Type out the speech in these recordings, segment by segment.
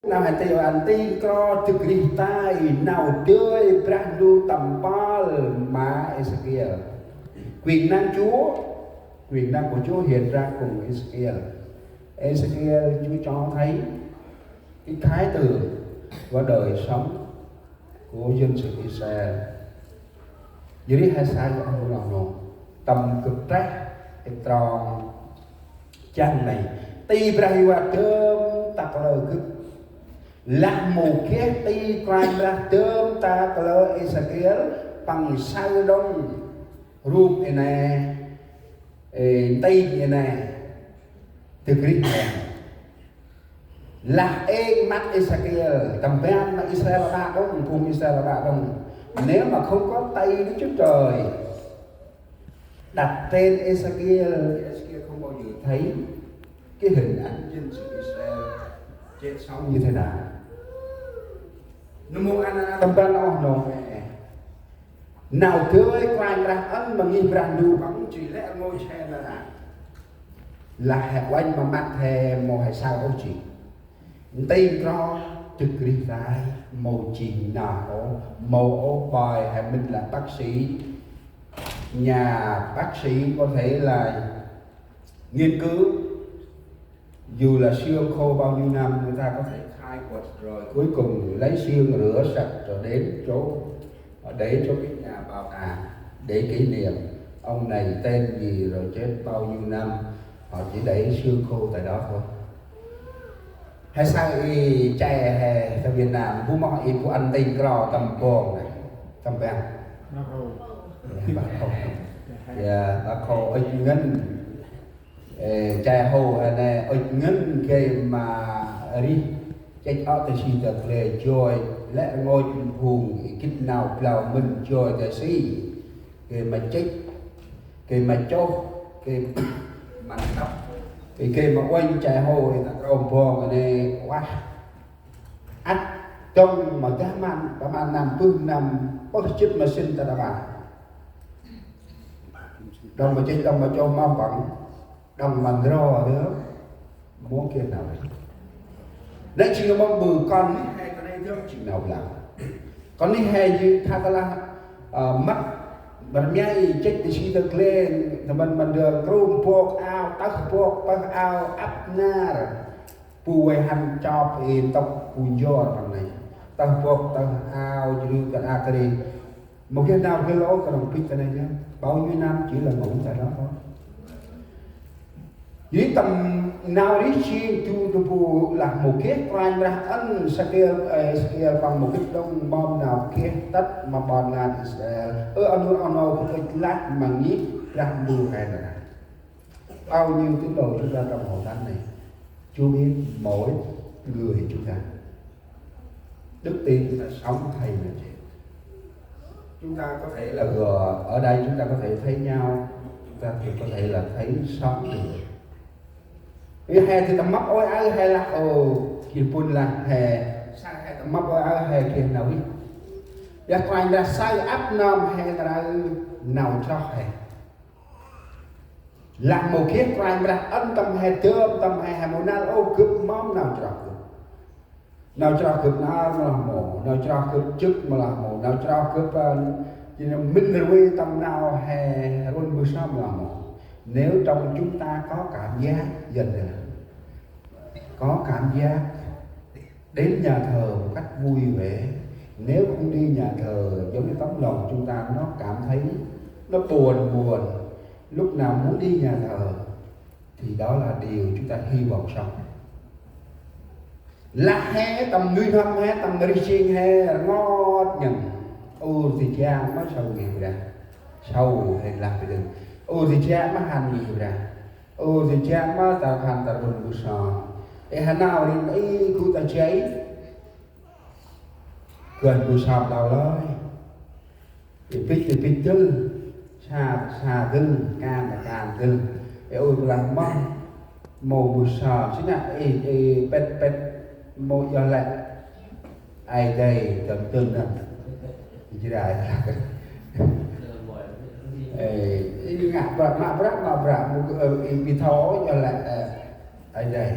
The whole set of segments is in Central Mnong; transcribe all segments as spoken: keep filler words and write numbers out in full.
Nau hên tih ăn tih kro dâk rêh tay nau dơi Brah Ndu tâm mpơl ma Êsêkiel. Quyền năng Chúa, quyền năng của Chúa hiện ra cùng Êsêkiel. Êsêkiel Chúa cho thấy cái khái tượng và đời sống của dân sự Israel. Jadi he saơ oh nô nô tâm gâp treh trong chăng nây. Ti Brah Yêhôva dơm ta kalơ gâp. Lah mâu geh ti Kôranh Brah dơm ta kalơ Êsêkiel păng saơ đŏng rup ê nê, ê, ti ê nê. Dâk rêh nê. Lah êng măt Êsêkiel, tâm ban ma Israel aƀă đŏng, phung Israel aƀă đŏng. Nếu mà không có tay Đức Chúa Trời đặt trên Êsêkiel, Êsêkiel không bao giờ thấy cái hình ảnh dân sự Israel chết sống như thế nào. Nơm mâu ăn tâm ban oh nô. Nau dơi Kôranh Brah ăn ma ngih Brah Ndu păng jêh lĕ rngôch he nar aơ. Lah he uănh ma măt he mâu he saơ ôh jêh. Nti kro dâk rêh tay mâu jêng nau ôh, mâu ôh bai he mĭn lah bác sĩ, nhà bác sĩ có thể là nghiên cứu, dù là xương khô bao nhiêu năm người ta có thể khai quật rồi, cuối cùng lấy xương rửa sạch rồi đến chỗ, để cho cái nhà bảo tàng để kỷ niệm ông này tên gì rồi chết bao nhiêu năm, họ chỉ để xương khô tại đó thôi. He saơ i che he ta Việt Nam bu moh i bu ăn tih kro tâm bông nê, tâm ban. Bác Hồ. Bác Hồ. Ơ, che hô he nê ŭch ngăn gay ma rêh chêch ŏk ta si ta gle joi lĕ rngôch phung i gĭt nau blau mĭn joi ta si. Gay ma chêch, gay ma chôh, gay ma ntăp, gay ma uănh che hô i ta krôm bông nê uah. Ăt dŏng ma dah măn, ba măn năm, bơh năm, pơh jêt ma sĭn ta đa ba. Dŏng ma chêch, dŏng ma chôh ma păng, dŏng ma ndro dơ, mâu geh nau rêh. Nê jêng ma ƀư kon nê he, kon nê dơ jêng nau blau. Kon nê he jêng tha ta lah, ơ, măt, bar mia i chêch ta si ta gle, ta măn măn dơ krôm bok ao, tơh bok, tơh ao, ăp nar. Bu vay hăn chop i ntŭk bu njor păng nây. Tơh bok, tơh ao, jrư kơt a kri. Mâu geh nau gĭt ôh, knŏng bĭch ta nây yơh. Bao nhiêu năm chỉ là ngủ tại đó thôi. Jêh ri tâm nau rêh jêng du, du bu lah mâu geh Kôranh Brah ăn Êsêkiel, ơ, Êsêkiel păng mâu gĭt đŏng mâm nau geh tât ma ƀon lan Israel. Ơ, oh nô, oh nô, gâp ŭch lah ma ngih Brah Ndu he nar aơ. Bao nhiêu tín đồ chúng ta trong hội thánh này, Chúa biết mỗi người chúng ta. Đức tin là sống hay là chết. Chúng ta có thể là gò, ở đây chúng ta có thể thấy nhau, chúng ta thì có thể là thấy sót người. Vì he thì tâm mắp ôi ơi hay là ồ, thì pun là he, sa he tâm mắp ôi ơi he kia nau rêh. Ya Kôranh Brah saơ ăp nơm he ta nau chroh he. Lah mâu geh Kôranh Brah ăn tâm he dơm, tâm he he mâu năl ôh gâp mâm nau chroh gâp. Nau chroh gâp nar mâu lah mâu, nau chroh gâp jâk mâu lah mâu, nau chroh gâp, ơ, jêng mĭn rvê tâm nau he rvŭn mbơh sơm mâu lah mâu. Nếu trong chúng ta có cảm giác dần dần, có cảm giác đến nhà thờ một cách vui vẻ. Nếu không đi nhà thờ, giống như tấm lòng chúng ta nó cảm thấy nó buồn buồn, lúc nào muốn đi nhà thờ, thì đó là điều chúng ta hy vọng sống. Lah he tâm nuih n'hâm he, tâm rêh jêng he rngot ngăn. Ur ti jang ma sau ngih Brah. Sau he lah bê đưng. Ur ti jang ma hăn ngih Brah. Ơ, jêh jang ma ta hăn ta rvŭn mbơh sơm. Ê, he nau rêh i gŭ ta jay. Gơnh mbơh sơm đao lơi. Ê, bĭch, ê, bĭch dơl. Sa, sa dơl. Kan, kan dơl. Ê, ôi, lah mâu, mâu mbơh sơm. Sĭ nă, ê, ê, pet, pet. Mâu yơh lĕ. Aê Diê tâm tơn năn. Jrai. Ê, i ngă prăp, mă prăp, mă prăp, mâu, ơ, i bi thâo, yơh lĕ, ơ, Aê Diê.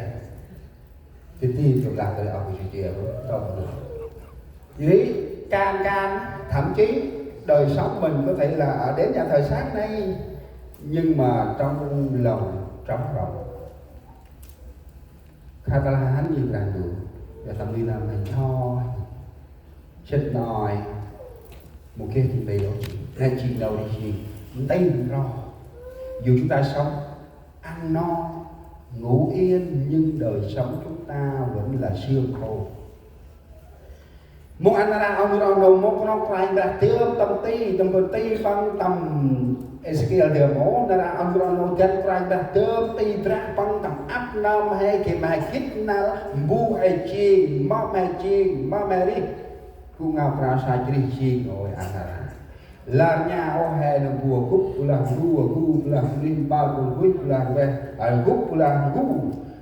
Thì tin được là cái ông Chúa Trời đó, đó là. Thì đấy, can can, thậm chí đời sống mình có thể là ở đến nhà thờ sáng nay, nhưng mà trong lòng trống rỗng. Khá là hán nhìn rằng đủ, và tâm lý là mình thôi. Sĭt nar, mâu geh jêng nti ôh, nê jêng nau ri jêng, nti ro. Dù chúng ta sống ăn no, ngủ yên, nhưng đời sống chúng ta vẫn là xương khô. Mông ăn nar aơ, ăn nar aơ, mông knŏng Kôranh Brah dơm tâm ti, tâm ti păng tâm Êsêkiel dơm mâu, nar aơ, ăn nar aơ, dăn Kôranh Brah dơm ti Brah păng tâm ăp nơm he, gay ma he gĭt năl mbu he jêng, mâm he jêng, mâm he rêh. Gŭ ngao krao sa chrêh jêng ôi ăn nar aơ. Lar nha ôh he nơm bu gŭ, bu lah bu, bu lah bu nih, bal bu gŭ, bu lah bu, a, gŭ, bu lah bu,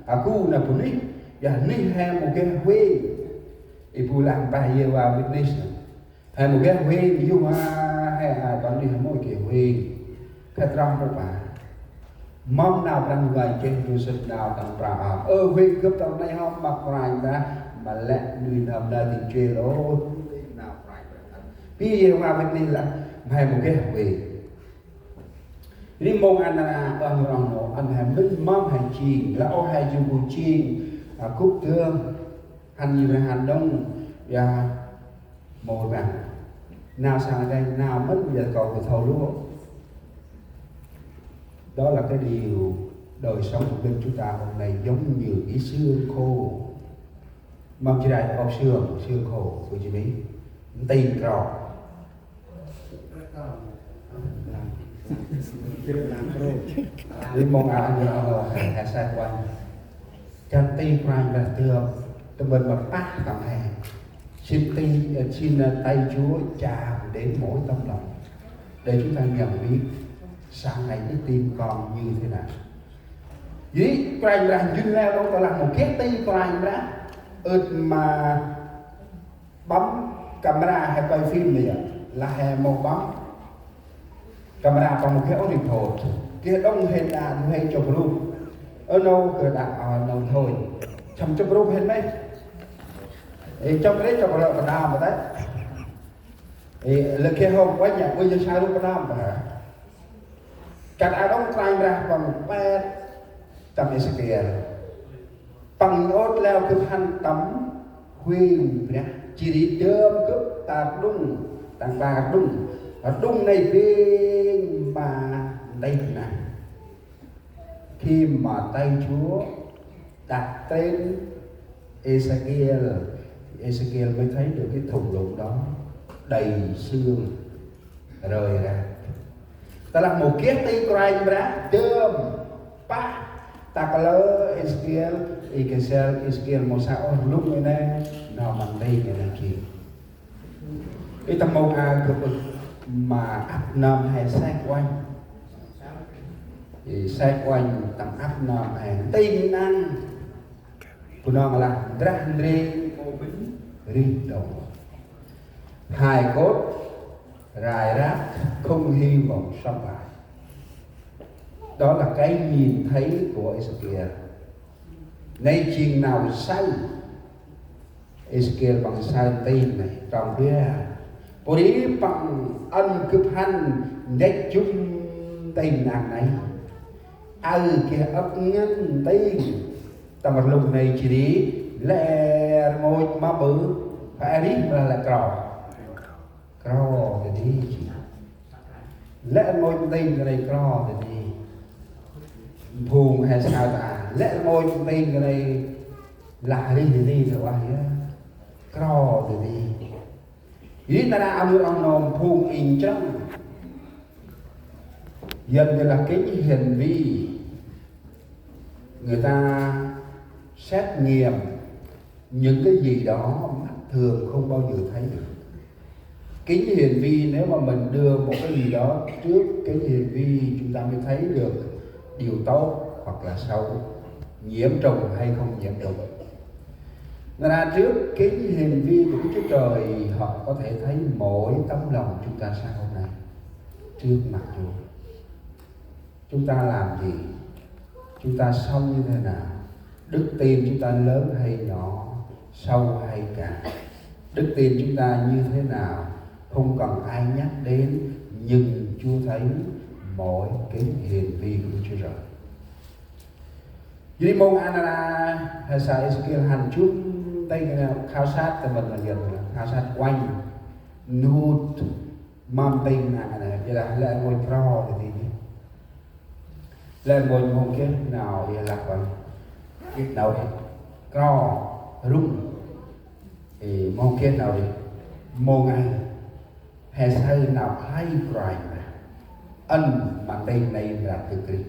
a, gŭ nơm bu nih, ya nih he mâu geh huêng. I bu lah mpeh Yêhôva Witness. He mâu geh huêng, Yêhôva he, a, kon nih he mâu geh huêng. Khet rah mâu pa. Mâm nau Brah Huêng Ueh nchih du sât nau tâm prao am. Ơ, huêng gâp tâm nây hŏm ma Kôranh Brah, ma lĕ nuih n'hâm nau dâng chrêl ôh, nau Kôranh Brah. Bi Yêhôva Witness lah, ma he mâu geh huêng. Ri mông ăn nar aơ, ơ, nô rŏng nô, ăn he mĭn mâm he jêng, lah ôh he jêng bu jêng, a, gŭ dơm, hăn i Brah hăn đŏng, ya, mâu răng. Nau sang a đen, nau mĭn, ya, kâo gŭ thâu lu. Đó là cái điều đời sống của bên chúng ta hôm nay giống như cái xương khô. Mâm Jrai ôp xương, xương khô, của Jimmy. Nti ro. Ri mông a, a, a, a, a, sa kuan. Jan ti Kôranh Brah dơm, tâm ban ma pah tâm he. Xin ti, ơ, xin, ơ, tay Chúa chạm đến mỗi tấm lòng. Để chúng ta nhận biết sáng nay đức tin con như thế nào. Jêh ri Kôranh Brah njŭn leo đŏng, tơlah mâu geh ti Kôranh Brah, ơt ma bấm camera hay quay phim nê, lah he mâu bấm camera păng mâu geh ôh report. Geh đŏng hên đă du huê chụp rup. Ơ nô geh đă, ơ, nô thôi. Chăm chụp rup hên mêh. Ê, chăm rê chụp rup pa đam pa tê. Ê, lĕ geh hôm quay nhạc bây giờ sao rup pa đam pa. Kăt a đŏng Kôranh Brah păng pet tâm Êsêkiel. Păng ôt leo gâp hăn tâm huêng Brah, jêh ri dơm gâp ta rđŭng, ta rđŭng, rđŭng nây bêng ma nti nây. Khi mà tay Chúa đặt tên Êsêkiel, Êsêkiel mới thấy được cái thung lũng đó đầy xương rơi rạc. Tơlah mâu geh ti Kôranh Brah dơm pah ta kalơ Êsêkiel, Êsêkiel, Êsêkiel mâu sa ôh rlŭng nê, nau măng ti nê nê ki. I tâm mông a gâp ŭch ma ăp nơm he sek uănh. I sek uănh tâm ăp nơm he nti năng. Bunong lah ndrah ndrêng mâu bĭn rêh đŏng. Hài cốt rải rác không hy vọng sống lại. Đó là cái nhìn thấy của Êsêkiel. Nây jêng nau saơ. Êsêkiel păng saơ nti nây, trong bia. Pô ri păng ăn gâp hăn ndĕch jŭm nti nang nây. Aơ geh âk ngăn nti tâm rlŭng nây jêh ri lĕ rngôch ma ƀư, pa rih ma lĕ kro. Kro dadê jêh. Lĕ rngôch nti nây kro dadê. Phung he saơ ta, lĕ rngôch nti nây lah rih dadê ta uah yơh. Kro dadê. Ri nar aơ a nô rŏng nô phung inh chăng. Yơn như là kính hiển vi, người ta xét nghiệm những cái gì đó mắt thường không bao giờ thấy được. Kính hiển vi, nếu mà mình đưa một cái gì đó trước kính hiển vi, chúng ta mới thấy được điều tốt hoặc là xấu, nhiễm trùng hay không nhiễm trùng. Nar aơ trước kính hiển vi của Đức Chúa Trời, họ có thể thấy mỗi tấm lòng chúng ta sáng hôm nay trước mặt Chúa. Chúng ta làm gì? Chúng ta sống như thế nào? Đức tin chúng ta lớn hay nhỏ, sâu hay cạn, đức tin chúng ta như thế nào, không cần ai nhắc đến, nhưng Chúa thấy mỗi cái hành vi của Chúa rồi. Jadi mông a nar aơ, he say Êsêkiel hăn jŭm tĭng, khảo sát tâm ban, khảo sát uănh, nut, mâm tĭng nau a nar aơ, ƀiălah lĕ rngôch kro tơ ti. Lĕ rngôch mông geh nau i lah băng. Geh nau i kro rŭng. Ê, mông geh nau i mông aơ, he say nau khlay Kôranh Brah. Ăn ma tĭng nây Brah Yêsu Krist.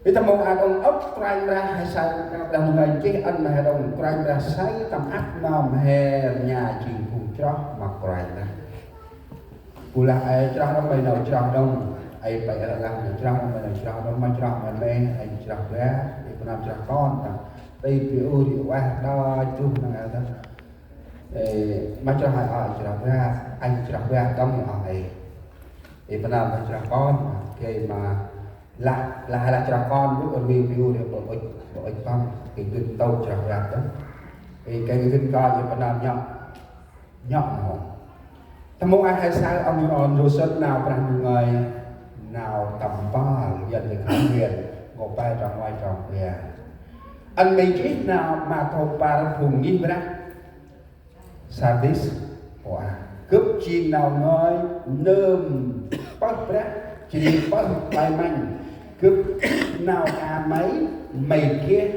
Ƀiălah mông a đŏng âk Kôranh Brah he say, Kôranh Brah ngai geh ăn ma he đŏng Kôranh Brah say tâm ăp nơm he rnha jêng phung chroh ma Kôranh Brah. Bu lah ay chroh đŏng, may nau chroh đŏng, ay pay lah nau chroh đŏng, may nau chroh đŏng, ma chroh ma neh, ay chroh Brah, ay pơnam chroh Kon, ta. Tĭ bi u ri ueh đa chuh nau ay ta. Ê, ma chroh ay, ay chroh Brah, ay chroh Brah đŏng ay. Ay pơnam ay chroh Kon, gay ma lah, lah, lah chroh Kon, bu ur bi bi u ri bu ŭch, bu ŭch păng, gay gĭt ntŭk chroh Brah đŏng. Ê, gay gĭt ko, ay pơnam nhŏk. Nhŏk mông. Tâm mông a he say ăn, ăn rô sĭt nau Brah Ndu ngơi, nau tâm mpơl, Yuăn geh khăm hên, ngôk pe trong nguay trong bar. Ăn may geh nau ma thô păr phung ngih Brah Sardis, ua, gâp jêng nau ngơi nơm pơh Brah, jêh ri pơh ƀai mănh, gâp nau kan may, may geh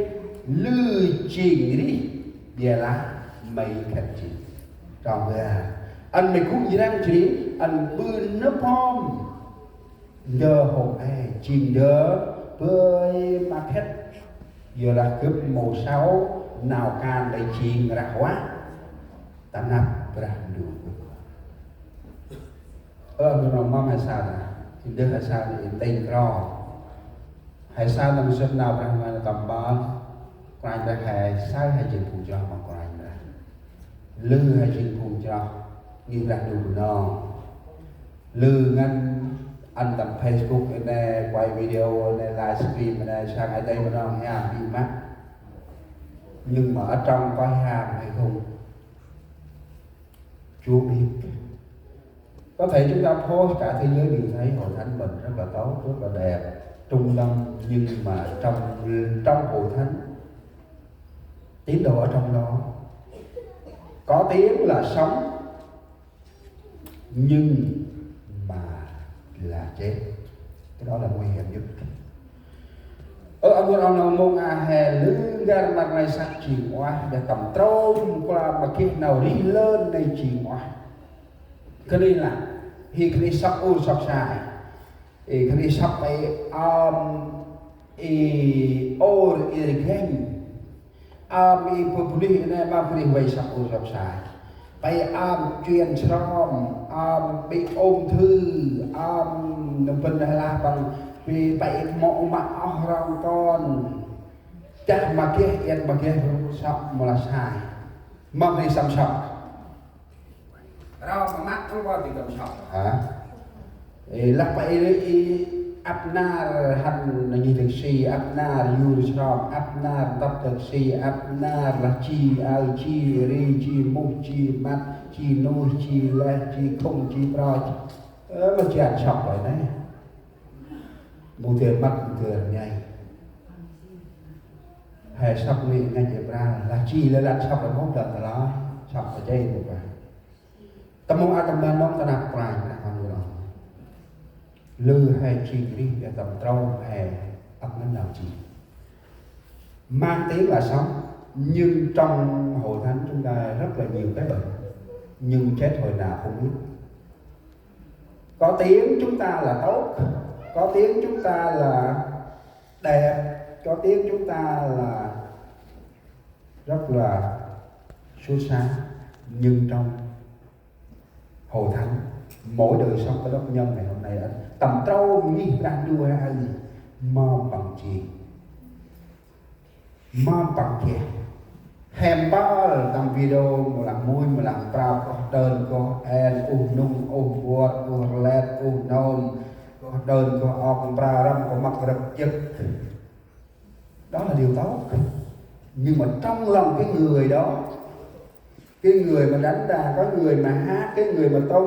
lư jêng rih, ƀiălah may khât jêng. Trong bar. Ăn may gŭ njrăng jêh ri, ăn ƀư nơm pơm. Ndơ hôm e, jêng ndơ bơi ma khât. Yorlah gâp mâu sau nau kan may jêng rah vah ta năp Brah Ndu. Ơ, nô nô mâm he say, jêng ndơ he say, ntĭng kro. He say nâm sĭt nau Brah Ndu ngơi tâm mpơl, Kôranh Brah he say he jêng phung chroh ma Kôranh Brah. Lư he jêng phung chroh, ngih Brah Ndu Bunong. Lư ngăn ăn tâm Facebook nê, quay video nê, livestream nê, sang ai đây Bunong hiam bi măt. Nhưng mà ở trong có hiam hay không, Chúa biết. Có thể chúng ta post cả thế giới đều thấy hội thánh mình rất là tốt, rất là đẹp, trung tâm, nhưng mà trong, trong hội thánh, tín đồ ở trong đó có tiếng là sống, nhưng mà là chết. Cái đó là nguy hiểm nhất. Ơ, ăn rô nô mông a he lư n'gar ma nây săk jêng ueh, dah tâm trôm kla ma geh nau rih lơn nây jêng ueh. Khân ay lah, hi khân ay sŏk ur sŏk sai. Ê, khân ay sŏk pay ơm, ê, ur ê rganh. Ơm ê bơh bunuyh nê ma khân ay vay sŏk ur sŏk sai. Pay ơm chuyên srôm, ơm bị ung thư, ơm nơm bân lah păng, pay, pay mâu mă oh rong kon. Dah ma geh, iăt ma geh, sŏk mâu lah sai. Ma khân ay săm sŏk. Rau ma măt, ơ, wa ti gam sŏk. Hả? Ê, lah pay ê, ê, ăp nar hăn nau ngih dâk si, ăp nar yur srôm, ăp nar ntăp dâk si, ăp nar lah ji, aơ ji, ri ji, muh ji, măt ji, nuih ji, leh ji, khŭng ji, pro ji. Ơ, ma jan sŏk lơi nê. Mâu dơi măt, mâu dơi rnhai. He sŏk nê ngăn jêh bral, lah ji lơi lah sŏk lơi mâu dơi tơ lah, sŏk lơi jêh mâu bral. Tâm mông a tâm ban nông ta năp Kôranh Brah hăn nô. Lư he jêng rih, dah tâm trôm he ăp ngăn nau ji. Mang tiếng là sống, nhưng trong hội thánh chúng ta rất là nhiều cái bệnh, nhưng chết hồi nào không biết. Có tiếng chúng ta là tốt, có tiếng chúng ta là đẹp, có tiếng chúng ta là rất là xuất sắc, nhưng trong hội thánh, mỗi đời sống của đốc nhân ngày hôm nay, tâm trôm ngih Brah Ndu he aơ, mâm păng jêng. Mâm păng jêng. He mpơl tâm video mâu lah muih mâu lah prao koh đơn koh en, uh nŭng, uh mbuôt, uh rlet, uh nôm, koh đơn koh ok, prao răm koh măk rơp jêk. Đó là điều tốt. Nhưng mà trong lòng cái người đó, cái người mà đánh đàn, có người mà hát, cái người mà tông